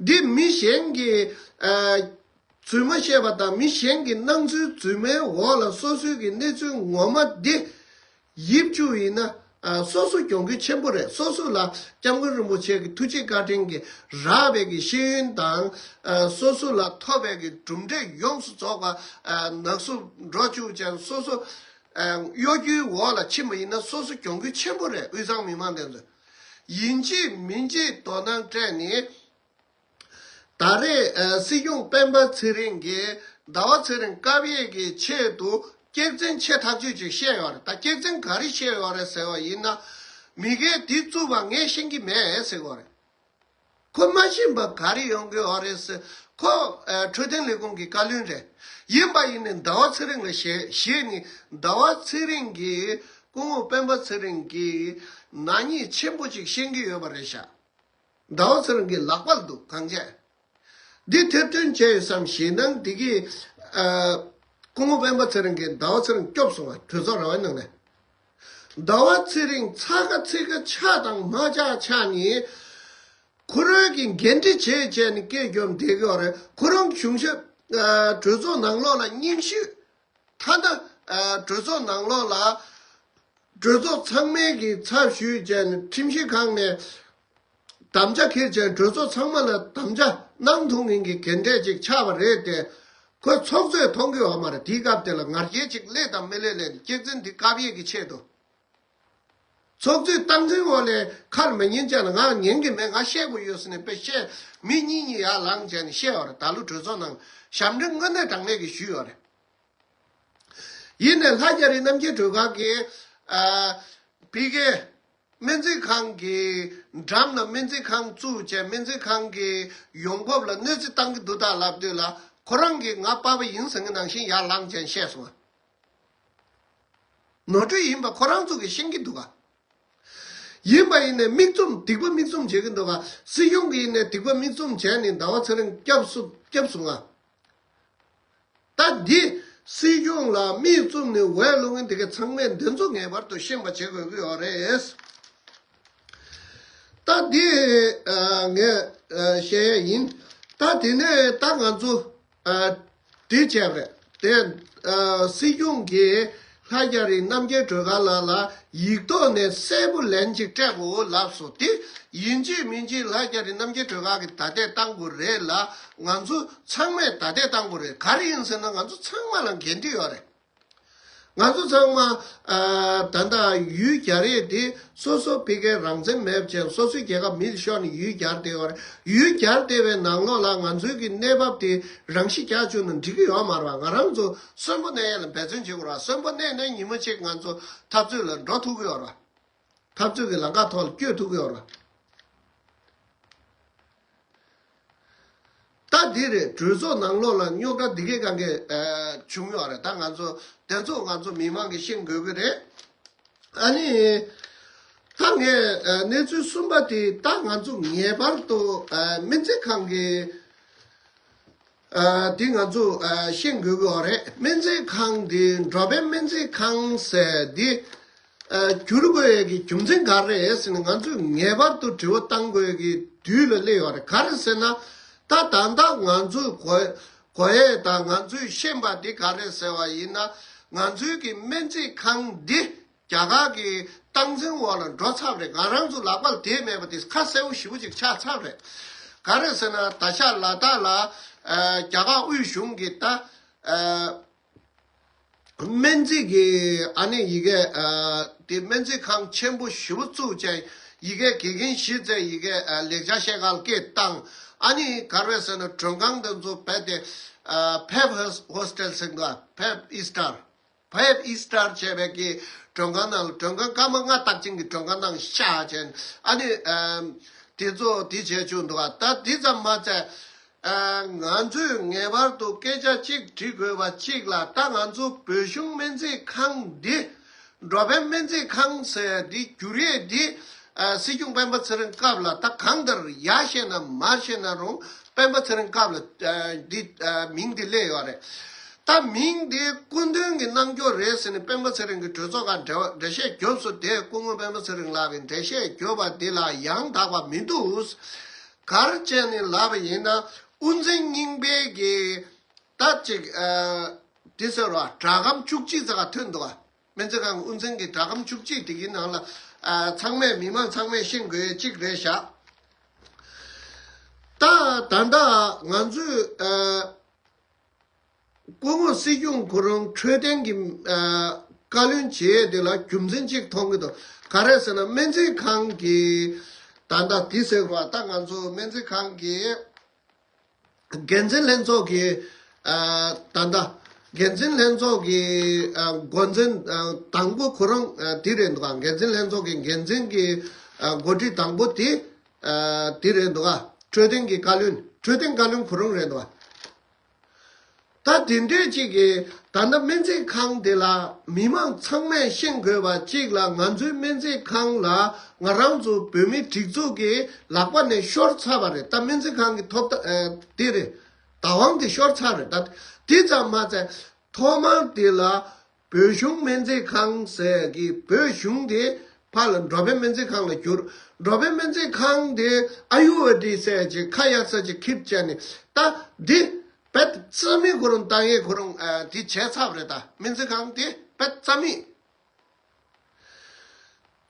འདི་མི་གཞན་གྱིས་ཨ་རྫུན་མ་བཤད་པ་དང་མི་གཞན་གྱི་སྣང་ཚུལ་རྫུན་མའི་འོག་ལ་སོ་སོའི་གི་གནས་ཚུལ་ངོ་མ་འདི་ཡིབ་བཅུག་ཡིན་ན། ཨ་སོ་སོ་གྱོང་གུད་ཆེན་པོ་རེད། སོ་སོ་ལ་སྐྱབས་མགོན་རིན་པོ་ཆེ་གི་ཐུགས་རྗེ་བཀའ་དྲིན་གྱིས་རག་པའི་གི་ཤེས་ཡོན་དང་། ཨ་སོ་སོ་ལ་ཐོབ་པའི་གི་གྲུབ་འབྲས་ཡོངས་སུ་རྫོགས་པ་ཨ་ནག་བསུབ་འགྲོ་བཅུག་ཅན། སོ་སོ་ཨ་གཡོ་སྒྱུའི་འོག་ལ་ཕྱིན་པ་ཡིན་ན་སོ་སོ་གྱོང་གུད་ཆེན་པོ་རེད། དབུས་གཙང་མི་མང་དེ་ཚོ། ཡིན་གཅིག་མིན་གཅིག་དོ་སྣང་སྤྲད་ནས། ད་རེས་ཨ་སྲིད་སྐྱོང་སྤེན་པ་ཚེ་རིང་གིས་ཟླ་བ་ཚེ་རིང་བཀབ་ཡས་ཀྱི་ཆེད་དུ་སྐྱག་རྫུན་ཆེ་ཐག་ཆོད་ཅིག་བཤད་ཡོད་རེད། ད་སྐྱག་རྫུན་ག་རེ་བཤད་ཡོད་རེད་ཟེར་བ་ཡིན་ན། མི་སྒེར་འདི་བཙུགས་པ་ངས་ཤེས་ཀྱི་མེད་ཟེར་བ་རེད། ཁོ་མ་ཤེས་པ་ག་རེ་ཡོང་གི་ཡོད་རེད་ཟེར། ཁོ་ཨ་འཕྲོད་བསྟེན་ལས་ཁུངས་ཀྱི་བཀའ་བློན་རེད། ཡིན་པ་ཡིན་ནའི་ཟླ་བ་ཚེ་རིང་ལ་ཞེད་ཞེད་ནས་ཟླ་བ་ཚེ་རིང་གིས་སྐུ་ངོ་སྤེན་པ་ཚེ་རིང་གིས་ནག་ཉེས་ཆེན་པོ་ཅིག་བཤད་ཀྱི་ཡོད་པ་རེད་ཤག་ཟླ་བ་ཚེ་རིང་གི་ལག་པར་འདུག་གང་བྱས། འདི་ཐེར་འདོན་བྱས་ཡོད་བསམ། ཞེད་སྣང་འདི་གིས་ཨ་སྐུ་ངོ་སྤེན་པ་ཚེ་རིང་གིས་ཟླ་བ་ཚེ་རིང་སྐྱོབ་སོང་བ། གྲོས་ཚོགས་ར་བའི་ནང་ནས། ཟླ་བ་ཚེ་རིང་ཚ་ཁ་ཚིག་ཁ་ཆག་དང་མ་ཆག་ཆག་ནས། ཁོ་རང་གིས་འགན་འཁྲི་བྱས་བྱས་ནས་སྐད་རྒྱོབ་བསྡད་ཀྱི་ཡོད་རེད། ཁོ་རང་གཞུང་ཞབས་ཨ་གྲོས་ཚོགས་ནང་ལོགས་ལ་རྙིང་ཤོས། ད་ལྟ་ཨ་གྲོས་ཚོགས་ནང་ལོགས་ལ་གྲོས་ཚོགས་ཚང་མའི་གི་ཚབ་ཞུས་བྱས་ནས་ཁྲིམས་ཞིབ་ཁང་ནས་དམ་བཅའ་འཁྱེར་བྱས་གྲོས་ཚོགས་ཚང་མ་ལ་དམ་བཅའ་གནང་ཐུབ་མཁན་གྱི་གན་གྲས་ཅིག་ཆགས་པ་རེད་དེ། ཁོས་ཚོགས་གཙོས་མཐོང་གི་ཡོད་མ་རེད། དེའི་སྐབས་དེ་ལ་ང་རྒྱལ་ཅིག་སླེབས་དང་མི་སླེབས་ལས་ནས་སྐྱག་རྫུན་འདི་བཀབ་ཡས་ཀྱི་ཆེད་དུ། ཚོགས་གཙོས་སྟངས་འཛིན་འོག་ལས་ཁར་མི་ཉན་ཅག་ལ་ང་ཉན་གྱི་མེད། ང་བཤད་དགོས་ཡོད་ཟེར་ནས་དཔེ་བཤད། མི་གཉིས་གཉིས་ཡར་ལངས་བྱས་ནས་བཤད་ཡོད་རེད། ད་ལོ་གྲོས་ཚོགས་ནང་ཞབས་འདྲེན་དངོས་གནས་དྲང་གནས་ཀྱི་ཞུས་ཡོད་རེད། ཡིན་ནའི་ལྷ་རྒྱ་རི་རྣམ་རྒྱལ་སྒྲོལ་དཀར་གྱིས་ཨ་ཕ་གིའི་སྨན་རྩིས་ཁང་གི་འགྲམ་ལ་སྨན་རྩིས་ཁང་བཙུགས་བྱས་སྨན་རྩིས་ཁང་གི་ཡོང་འབབ་ལ་གནོད་འཚེ་བཏང་གི་འདུག་ད་ལབ་དུས་ལ། ཁོ་རང་གིས་ང་པ་ཕ་ཡིན་ཟེར་མཁན་ནང་བཞིན་ཡར་ལངས་བྱས་བཤད་སོང་། ནོར་འཁྲུལ་ཡིན་པ་ཁོ་རང་ཚོ་གིས་ཤེས་ཀྱི་འདུག་ག་ཡིན་པ་ཡིན་ནའི་མིག་བཙུམ་སྡིག་པ་མིག་བཙུམ་བྱེད་ཀྱི་འདུག་ག་སྲིད་སྐྱོང་གིས་ཡིན་ནའི་སྡིག་པ་མིག་བཙུམ་བྱས་ནས་ཟླ་བ་ཚེ་རིང་སྐྱབས་སུ་སྐྱབས་སོང་ང་། ད་འདི་སྲིད་སྐྱོང་ལ་མིག་བཙུམ་ནས་འོས་བླུག་མཁན་དེ་གའི་ཚང་མས་འདི་ཚོ་ངེས་པར་དུ་ཤེས་པ་བྱེད་དགོས་ཀྱི་ཡོད་རེད། ད་འདི་ཨ་ངས་ཨ་བཤད་ཡ་ཡིན། ད་དེ་ནས་ད་ང་ཚོ་ཨ་འདི་བྱས་པ་རེད་དེ། ཨ་སྲིད་སྐྱོང་གིས་ལྷ་རྒྱ་རི་རྣམ་རྒྱལ་སྒྲོལ་དཀར་ལགས་ལ་ཡིག་ཐོག་ནས་གསལ་པོ་ལན་ཅིག་སྤྲད་དགོས་ལབ་སོང་། དེ་ཡིན་གཅིག་མིན་གཅིག་ལྷ་རྒྱ་རི་རྣམ་རྒྱལ་སྒྲོལ་དཀར་གྱིས་ད་ལྟ་བཏང་དགོས་རེད་ལ། ང་ཚོ་ཚང་མས་ད་ལྟ་བཏང་དགོས་རེད། ག་རེ་ཡིན་ཟེར་ན་ང་ཚོ་ཚང་མ་ལ་འགན་འཁྲི་ཡོད་རེད། ང་ཚོ་ཚང་མ་ཨ་ད་ལྟ་ཡུལ་གྱར་ཡས་དེ་སོ་སོ་ཕ་གིའི་རང་བཙན་མེད་པ་བྱས་སོ་སོའི་རྒྱལ་ཁབ་མི་ལ་ཤོར་ནས་ཡུལ་གྱར་བསྡད་ཡོད་རེད། ཡུལ་གྱར་བསྡད་པའི་ནང་ལོགས་ལ་ང་ཚོའི་གི་གནས་བབ་དེ་རང་ཤི་རྒྱག་བཅུག་ན་འགྲིག་གི་ཡོད་མ་རེད་པ། ང་རང་ཚོ་གསོན་པོ་གནས་ཡས་ལ་འབད་བརྩོན་བྱེད་དགོས་རེད་པ། གསོན་པོ་གནས་ནས་ཉིན་མོ་གཅིག་ང་ཚོ་འཐབ་རྩོད་ལ་འགྲོ་ཐུབ་ཀྱི་ཡོད་རེད་པ། འཐབ་རྩོད་ཀྱི་ལམ་ཁ་ཐོག་ལ་བསྐྱོད་ཐུབ་ཀྱི་ཡོད་རེད་པ། ད་འདི་རེད། གྲོས་ཚོགས་ནང་ལོགས་ལ་རྙོག་དྲ་འདི་གའི་སྒང་གའི་ཨ་བྱུང་ཡོད་རེད། ད་ང་ཚོ་དེ་ཚོ་ང་ཚོ་མི་མང་གིས་ཤེས་དགོས་ཀྱི་རེད། ཨ་ནི་ད་ངས་ཨ་གནས་ཚུལ་གསུམ་པ་དེ་ད་ང་ཚོ་ངེས་པར་དུ་ཨ་སྨན་རྩིས་ཁང་གི་ཨ་འདི་ང་ཚོ་ཨ་ཤེས་དགོས་ཀྱི་ཡོད་རེད། སྨན་རྩིས་ཁང་འདི་འགྲོ་ཕན་སྨན་རྩིས་ཁང་ཟེར་འདི་ཨ་བསྒྱུར་དགོས་ཡས་ཀྱི་རྒྱུ་མཚན་ག་རེ་རེད་ཟེར་ན། ང་ཚོས་ངེས་པར་དུ་དྲི་བ་བཏང་དགོས་ཀྱི་དུས་ལ་སླེབས་ཡོད་རེད། ག་རེ་ཟེར་ན། ད་ད་ལྟ་ང་ཚོས་གོ་གོ་ཡས་དང་ང་ཚོས་ཤེས་པ་འདི་ག་རེ་ཟེར་བ་ཡིན་ན། ང་ཚོའི་གི་སྨན་རྩིས་ཁང་འདི་རྒྱ་གར་གྱི་སྟངས་འཛིན་འོག་ལ་འགྲོ་ཚར་བ་རེད། ང་རང་ཚོ་ལག་པ་ལ་དེ་མེད་པ་དེ་ཁ་གསལ་པོ་ཞེ་པོ་ཅིག་ཆགས་ཚར་བ་རེད། ག་རེ་ཟེར་ན་ད་ཆ་ལ་དྭགས་ལ་ཨ་རྒྱ་གར་དབུས་གཞུང་གི་ད་ཨ་སྨན་རྩིས་ཀྱི་ཨ་ནི་ཡི་གེ་ཨ་དེ་སྨན་རྩིས་ཁང་ཆེན་པོ་ཞེ་པོ་བཙུགས་བྱས་ཡི་གེ་དགེ་རྒན་གཞི་རྩའི་ཡི་གེ་ཨ་ལེགས་ཆ་བཤད་གར་སྐད་བཏང་། ཨ་ནི་ག་རེ་ཟེར་ན་མགྲོན་ཁང་དེ་ཚོ་རྦད་དེ་ཨ་ཕེབ་ཧོས་ཧོས་ཊེལ་ཟེར་གི་འདུག་ཕེབ་ཨི་སི་ཊར། ཕེབ་ཨི་སི་ཊར་བྱས་པའི་གི་མགྲོན་ཁང་ནང་ལ་མགྲོན་ཁང་སྐར་མ་ལྔ་རྟགས་ཅན་གྱི་མགྲོན་ཁང་ནང་བཞག་བྱས། ཨ་ནི་ཨ་དེ་ཚོ་དེ་བྱས་བཅུག་འདུག་ད་དེ་ཙམ་མ་ཚད། ཨ་ང་ཚོས་ངེས་པར་དུ་སྐད་ཆ་གཅིག་འདྲི་དགོས་པ་གཅིག་ལ། ད་ང་ཚོ་བོད་གཞུང་སྨན་རྩིས་ཁང་འདི་འགྲོ་ཕན་སྨན་རྩིས་ཁང་ཟེར་འདི་བསྒྱུར་ཡས་འདི་ཨ་སྲིད་སྐྱོང་སྤེན་པ་ཚེ་རིང་སྐབས་ལ། ད་གང་ལྟར་ཡར་བཤད་ན་མར་བཤད་ན་རུང་སྤེན་པ་ཚེ་རིང་སྐབས་ལ་ཨ་འདི་ཨ་མིང་འདི་སླེབས་ཡོད་རེད། ད་མིང་འདི་སྐུ་མདུན་གྱིས་གནང་རྒྱུ་རེད་ཟེར་ནས་སྤེན་པ་ཚེ་རིང་གིས་གྲོས་ཚོགས་ཁར་འགྲེལ་བ་འགྲེལ་བཤད་བརྒྱབ་སོང་། དེ་སྐུ་ངོ་སྤེན་པ་ཚེ་རིང་ལགས་ཀྱིས་འགྲེལ་བཤད་བརྒྱབ་པ་འདི་ལ་ཡང་དག་པ་མི་འདུག་ག་རེ་བྱས་ནས་ལབ་པ་ཡིན་ན། དབུ་འཛིན་རྙིང་པའི་གི་ད་ཅིག་ཨ་དེ་ཟེར་བ་སྦྲག་སྒམ་བཅུ་གཅིག་ཙམ་ཐོན་འདུག་སྨན་རྩིས་ཁང་དབུ་འཛིན་གྱི་སྦྲག་སྒམ་བཅུ་གཅིག་དེ་གི་ནང་ལ་ཨ་ཚང་མས་མི་མང་ཚང་མས་ཤེས་དགོས་ཡས་གཅིག་རེད་ཤག་ད་ད་ལྟ་ང་ཚོས་ཨ་སྐུ་ངོ་སྲིད་སྐྱོང་ཁོ་རང་འཕྲོད་བསྟེན་གྱི་ཨ་བཀའ་བློན་བྱེད་ཡས་དེ་ལ་རྒྱུ་མཚན་གཅིག་མཐོང་གི་འདུག་ག་རེ་ཟེར་ན་སྨན་རྩིས་ཁང་གི་ད་ལྟ་དེ་ཟེར་བ་ད་ང་ཚོ་སྨན་རྩིས་ཁང་གི་འགན་འཛིན་ལྷན་ཚོགས་ཀྱི་ཨ་ད་ལྟ་འགན་འཛིན་ལྷན་ཚོགས་ཀྱི་ཨ་འགོ་འཛིན་ཨ་དང་པོ་ཁོ་རང་ཨ་དེ་རེད་འདུག་ག་འགན་འཛིན་ལྷན་ཚོགས་ཀྱི་འགན་འཛིན་གྱི་ཨ་འགོ་ཁྲིད་དང་པོ་དེ་ཨ་དེ་རེད་འདུག་ག་འཕྲོད་བསྟེན་གྱི་བཀའ་བློན། འཕྲོད་བསྟེན་བཀའ་བློན་ཁོ་རང་རེད་འདུག་ག་ད་དེ་འདྲས་ཅིག་གིས་ད་ལྟ་སྨན་རྩིས་ཁང་དེ་ལ་མི་མང་ཚང་མས་ཤེས་དགོས་པ་གཅིག་ལ། ང་ཚོའི་སྨན་རྩིས་ཁང་ལ་ང་རང་ཚོ་བོད་མིའི་སྒྲིག་འཛུགས་ཀྱི་ལག་པ་ནས་ཤོར་ཚར་བ་རེད། ད་སྨན་རྩིས་ཁང་གི་ཐོབ་ཐང་ཨ་དེ་རེད། བདག་དབང་དེ་ཤོར་ཚར་རེད། ད་དེ་ཙམ་མ་ཚད་ཐོག་མར་དེ་ལ་བོད་གཞུང་སྨན་རྩིས་ཁང་ཟེར་གི་བོད་གཞུང་དེ་ཕར་ལ་འགྲོ་ཕན་སྨན་རྩིས་ཁང་ལ་བསྒྱུར། འགྲོ་ཕན་སྨན་རྩིས་ཁང་དེ་ཨ་ཡུར་ཝེ་དི་ཟེར་ཅིག་ཁ་གཡར་ས་ཅིག་ཁྱེར་བྱས་ནས་ད་འདི་རྦད་རྩ་མེད་ཁོ་རང་བཏང་ཡས་ཁོ་རང་ཨ་དེ་བྱས་ཚར་བ་རེད། ད་སྨན་རྩིས་ཁང་དེ་རྦད་རྩ་མེད།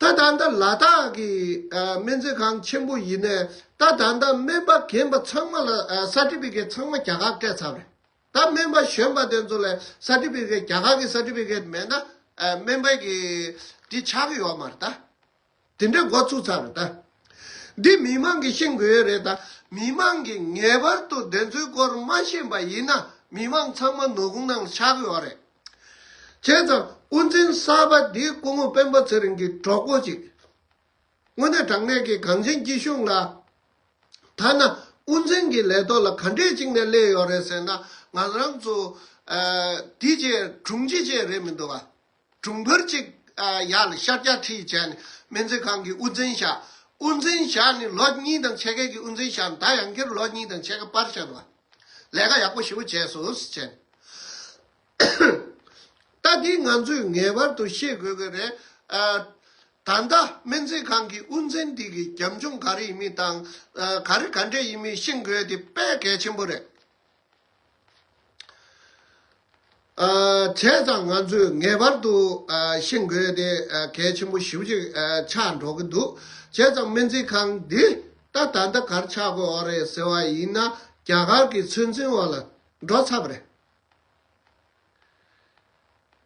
ད་ད་ལྟ་ལ་དྭགས་ཀྱི་ཨ་སྨན་རྩིས་ཁང་ཆེན་པོ་ཡིན་ནའི་ད་ད་ལྟ་སྨན་པ་རྒན་པ་ཚང་མ་ལ་ཨ་སར་ཊི་ཕི་ཀེཊ་ཚང་མ་རྒྱ་གར་སྤྲད་ཚར་བ་རེད། ད་སྨན་པ་གཞོན་པ་དེ་ཚོ་ལ་སར་ཊི་ཕི་ཀེཊ་རྒྱ་གར་གྱི་སར་ཊི་ཕི་ཀེཊ་མེད་ན་ཨ་སྨན་པ་གི་དེ་ཆགས་ཀྱི་ཡོད་མ་རེད་ད། དེ་འདྲའི་འགོ་ཚུགས་ཚར་རེད་ད། འདི་མི་མང་གིས་ཤེས་དགོས་རེད་ད། མི་མང་གིས་ངེས་པར་དུ་དེ་ཚོའི་སྐོར་མ་ཤེས་པ་ཡིན་ན་མི་མང་ཚང་མ་ནོར་ཁུངས་ནང་ལ་ཆགས་ཀྱི་ཡོད་རེད། བྱས་ཙང་དབུ་འཛིན་གསར་པ་འདི་སྐུ་ངོ་སྤེན་པ་ཚེ་རིང་གི་གྲོགས་པོ་ཅིག་དངོས་གནས་དྲང་གནས་ཀྱི་གངས་ཅན་སྐྱིད་གཤོངས་ལ། ཐ་ན་དབུ་འཛིན་གྱི་ལས་ཐོག་ལ་ག་འདྲས་ཅིག་ནས་སླེབས་ཡོད་རེད་ཟེར་ན། ང་རང་ཚོ་ཨ་འདི་བྱས་དྲུང་ཆེ་བྱས་རེད་མི་འདུག་ག་དྲུང་འཕར་ཅིག་ཨ་ཡར་ལ་ཤར་རྒྱག་ཁྲིད་བྱས་ནས་སྨན་རྩིས་ཁང་གི་དབུ་འཛིན་བཞག་དབུ་འཛིན་བཞག་ནས་ལོ་གཉིས་དང་ཕྱེད་ཀ་གི་དབུ་འཛིན་བཞག་ནས་ད་ཡང་བསྐྱར་ལོ་གཉིས་དང་ཕྱེད་ཀ་སྤར་བཞག་འདུག་ག་ལས་ཀ་ཡག་པོ་ཞེ་པོ་བྱས་སོང་ཟེར་བྱས་ནས། ད་འདི་ང་ཚོས་ངེས་པར་དུ་ཤེས་དགོས་ཀྱི་རེད། ཨ་ད་ལྟ་སྨན་རྩིས་ཁང་གི་དབུ་འཛིན་འདི་གི་རྒྱབ་ལྗོངས་ག་རེ་ཡིན་མིན་དང་། ཨ་ག་རེ་ག་འདྲས་ཡིན་མིན་ཤེས་དགོས་དེ་དཔེ་གལ་ཆེན་པོ་རེད། ཨ་བྱས་ཙང་ང་ཚོས་ངེས་པར་དུ་ཨ་ཤེས་དགོས་དེ་ཨ་གལ་ཆེན་པོ་ཞེ་པོ་ཅིག་ཨ་ཆགས་འགྲོ་གི་འདུག་བྱས་ཙང་སྨན་རྩིས་ཁང་འདི་ད་ད་ལྟ་ག་རེ་ཆགས་དགོས་པ་རེད་ཟེར་བ་ཡིན་ན། རྒྱ་གར་གྱི་ཚོད་འཛིན་འོག་ལ་འགྲོ་ཚར་བ་རེད།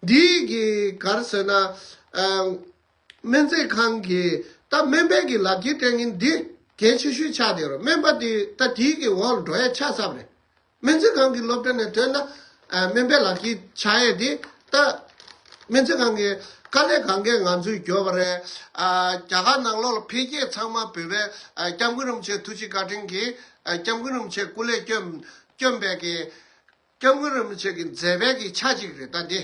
འདི་གི་ག་རེ་ཟེར་ན། ཨ་སྨན་རྩིས་ཁང་གི་ད་སྨན་པའི་གི་ལག་ཁྱེར་སྤྲད་མཁན་འདི་གལ་ཆེ་ཤོས་ཆགས་བསྡད་ཡོད་རེད། སྨན་པ་འདི་ད་དེའི་གི་འོག་ལ་འགྲོ་ཡ་ཆགས་ཚར་བ་རེད། སྨན་རྩིས་ཁང་གི་སློབ་གྲྭ་ནས་ཐོན་ན་ཨ་སྨན་པའི་ལག་ཁྱེར་ཆགས་ཡས་འདི་ད་སྨན་རྩིས་ཁང་གི་དཀའ་ལས་གང་གས་ང་ཚོས་རྒྱོབ་པ་རེད། ཨ་རྒྱ་གར་ནང་ལོགས་ལ་འཕེལ་རྒྱས་ཚང་མ་བོད་པའི་ཨ་སྐྱབས་མགོན་རིན་པོ་ཆེ་ཐུགས་རྗེ་བཀའ་དྲིན་གྱིས། ཨ་སྐྱབས་མགོན་རིན་པོ་ཆེ་སྐུ་ལས་བསྐྱོན་བསྐྱོན་པའི་གི་སྐྱབས་མགོན་རིན་པོ་ཆེ་གི་མཛད་པའི་གི་ཆ་གཅིག་རེད་ད་འདི།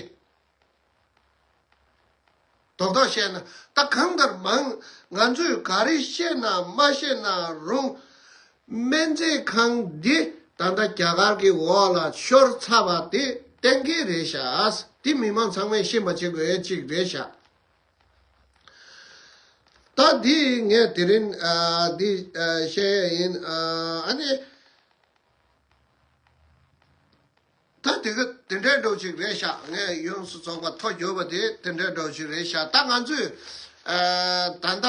རྡོག་རྡོག་བཤད་ན་ད་གང་ལྟར་མང་ང་ཚོས་ག་རེ་བཤད་ན་མ་བཤད་ན་རུང་། སྨན་རྩིས་ཁང་འདི་ད་ལྟ་རྒྱ་གར་གི་འོག་ལ་ཤོར་ཚར་བ་དེ་གཏན་འཁེལ་རེད་ཤག་འདི་མི་མང་ཚང་མས་ཤེས་པ་བྱེད་དགོས་ཡས་གཅིག་རེད་ཤག་ད་འདི་ངས་དེ་རིང་ཨ་འདི་ཨ་བཤད་ཡས་ཡིན། ཨ་ཨ་ནི། ད་དེ་ག་དེ་འདྲའི་འདྲ་ཅིག་རེད་ཤག་ངས་ཡོངས་སུ་རྫོགས་པ་ཐོ་བརྒྱབ་པ་དེ་དེ་འདྲའི་འདྲ་ཅིག་རེད་ཤག་ད་ང་ཚོས་ཨ་ད་ལྟ་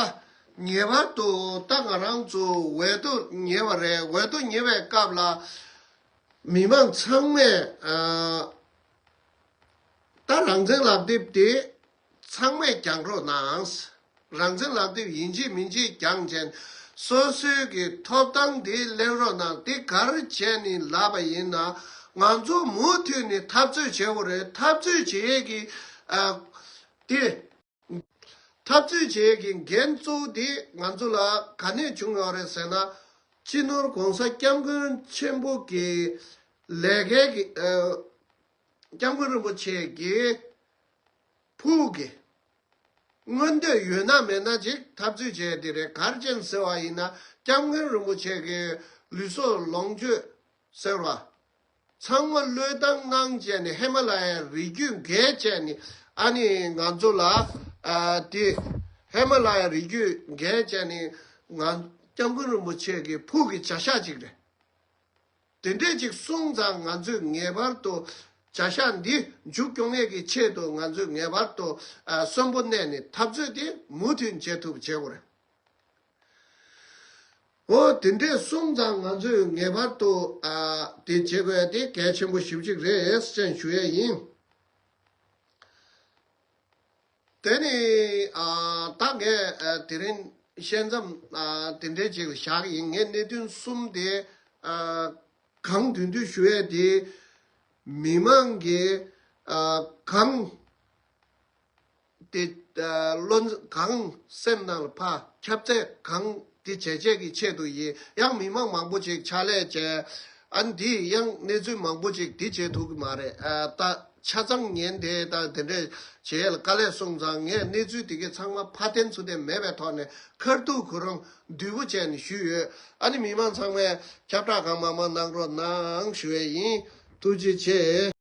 ངེས་པར་དུ་ད་ང་རང་ཚོ་འོས་བསྡུ་ཉེ་བ་རེད། འོས་བསྡུ་ཉེ་བའི་སྐབས་ལ་མི་མང་ཚང་མས་ཨ་ད་རང་བཙན་ལག་དེབ་དེ་ཚང་མས་རྒྱག་རོགས་གནང་། རང་བཙན་ལག་དེབ་ཡིན་གཅིག་མིན་གཅིག་རྒྱག་བྱས་སོ་སོའི་གི་ཐོབ་ཐང་དེ་ལེན་རོགས་གནང་། དེ་ག་རེ་བྱས་ནས་ལབ་པ་ཡིན་ན། ང་ཚོ་མུ་མཐུད་ནས་འཐབ་རྩོད་བྱེད་དགོས་རེད། འཐབ་རྩོད་བྱེད་ཡས་ཀྱི་ཨ་དེ། འཐབ་རྩོད་བྱེད་ཡས་ཀྱི་འགན་གཙོ་བོ་དེ་ང་ཚོ་ལ་ག་ནས་བྱུང་ཡོད་རེད་ཟེར་ན། སྤྱི་ནོར་༸གོང་ས་༸སྐྱབས་མགོན་ཆེན་པོ་གི་ལས་ཀའི་གི་ཨ་སྐྱབས་མགོན་རིན་པོ་ཆེ་གི་ཕྲུ་གུ་གི་མངོན་འདོད་ཡོད་ན་མེད་ན་ཅིག་འཐབ་རྩོད་བྱས་དེ་རེད། ག་རེ་བྱས་ནས་ཟེར་བ་ཡིན་ན། སྐྱབས་མགོན་རིན་པོ་ཆེ་གི་ལུས་སྲོག་ལོངས་སྤྱོད་ཟེར་བ་ཚང་མ་བློས་བཏང་གནང་བྱས་ནས་ཧི་མ་ལ་ཡའི་རི་རྒྱུད་བརྒལ་བྱས་ནས། ཨ་ནི་ང་ཚོ་ལ་ཨ་དེ་ཧི་མ་ལ་ཡའི་རི་རྒྱུད་བརྒལ་བྱས་ནས་ང་སྐྱབས་མགོན་རིན་པོ་ཆེ་གི་ཕྲུ་གུ་གི་བྱ་གཞག་ཅིག་རེད། དེ་འདྲས་ཅིག་གསུངས་ཙང་ང་ཚོས་ངེས་པར་དུ་བྱ་གཞག་འདི་མཇུག་སྐྱོང་ཡས་ཀྱི་ཆེད་དུ་ང་ཚོས་ངེས་པར་དུ་ཨ་གསོན་པོ་གནས་ནས་འཐབ་རྩོད་དེ་མུ་མཐུད་བྱེད་ཐུབ་བྱེད་དགོས་རེད། འོ་དེ་འདྲས་གསུངས་ཙང་ང་ཚོས་ངེས་པར་དུ་ཨ་དེ་བྱེད་དགོས་ཡ་དེ་གལ་ཆེན་པོ་ཞེ་པོ་ཅིག་རེད་ཅེས་ཞུ་ཡས་ཡིན། དེ་ནི་ཨ་ད་ངས་ཨ་དེ་རིང་བཤད་མཚམས་ཨ་དེ་འདྲའི་ཅིག་ལ་བཞག་གི་ཡིན། ངས་གནད་དོན་གསུམ་དེ་ཨ་གང་དོན་དུ་ཞུ་ཡས་དེ་མི་མང་གི་ཨ་གང་དེ་ཨ་བློ་གང་སེམས་ནང་ལ་ཕར་ཁྱབ་ཚད་གང་དེ་བྱས་བྱས་ཀྱི་ཆེད་དུ་ཡིན། ཡང་མི་མང་མང་པོ་ཅིག་ཕྱག་ལས་བྱས། ཨ་འདི་ཡང་གནས་ཚུལ་མང་པོ་ཅིག་འདི་བྱེད་ཐུབ་ཀྱི་མ་རེད། ཨ་ད་ཆ་ཚང་ཉན་དེ་དང་དེ་འདྲས་བྱེད་ཡས་ལ་དཀའ་ལས་སོང་ཙང་། ངས་གནས་ཚུལ་དེ་གའི་ཚང་མ་ཕར་འཐེན་ཚུར་འཐེན་མེད་པའི་ཐོག་ནས་ཁ་ཐུག་ཁོ་རང་བསྡུས་པོ་བྱས་ནས་ཞུས་ཡོད། ཨ་ནི་མི་མང་ཚང་མས་ཁྱབ་བསྒྲགས་གང་མང་མང་གནང་རོགས་གནང་ཞུ་ཡས་ཡིན། ཐུགས་རྗེ་ཆེ།